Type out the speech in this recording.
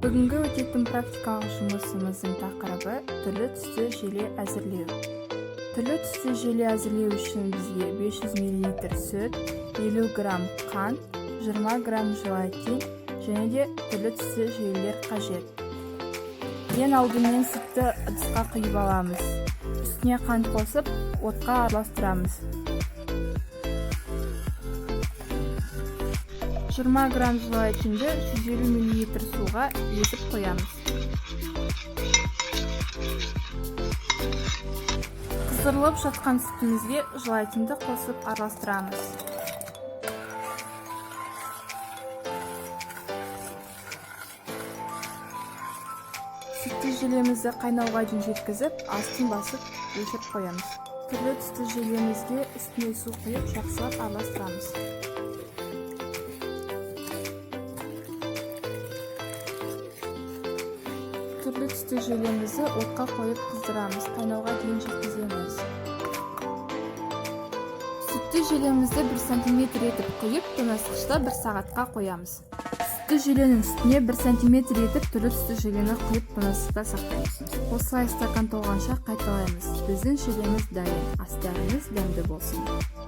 Бүгінгі өтетін практикалық жұмысымыздың тақырыбы түрлі түсті желе әзірлеу. Түрлі түсті желе әзірлеу үшін бізге 500 мл сүт, 50 грамм қант, 20 грамм желатин және де түрлі түсті желелер қажет. Ең алдымен сүтті ыдысқа құйып аламыз. Үстіне қант қосып, отқа араластырамыз. 20 грамм желатинді 150 мл суға езіп қоямыз. Қыздырылып жатқан сүтімізге желатинді қосып араластырамыз. Сүтті желемізді қайнауға дейін жеткізіп, астын басып, өшіріп қоямыз. Түрлі түсті желемізге үстіне су құйып, жақсылап араластырамыз. Түрлі түсті желемізді отқа қойып қыздырамыз, қайнауға дейін жеткіземіз. Сүтті желемізді 1 сантиметр етіп құйып, тоңазытқышта 1 сағатқа қоямыз. Сүтті желенің үстіне 1 сантиметр етіп түрлі түсті желені құйып, тоңазытқышта сақтаймыз. Осылай стакан толғанша қайталаймыз. Біздің желеміз дайын. Астарыңыз дәмді болсын.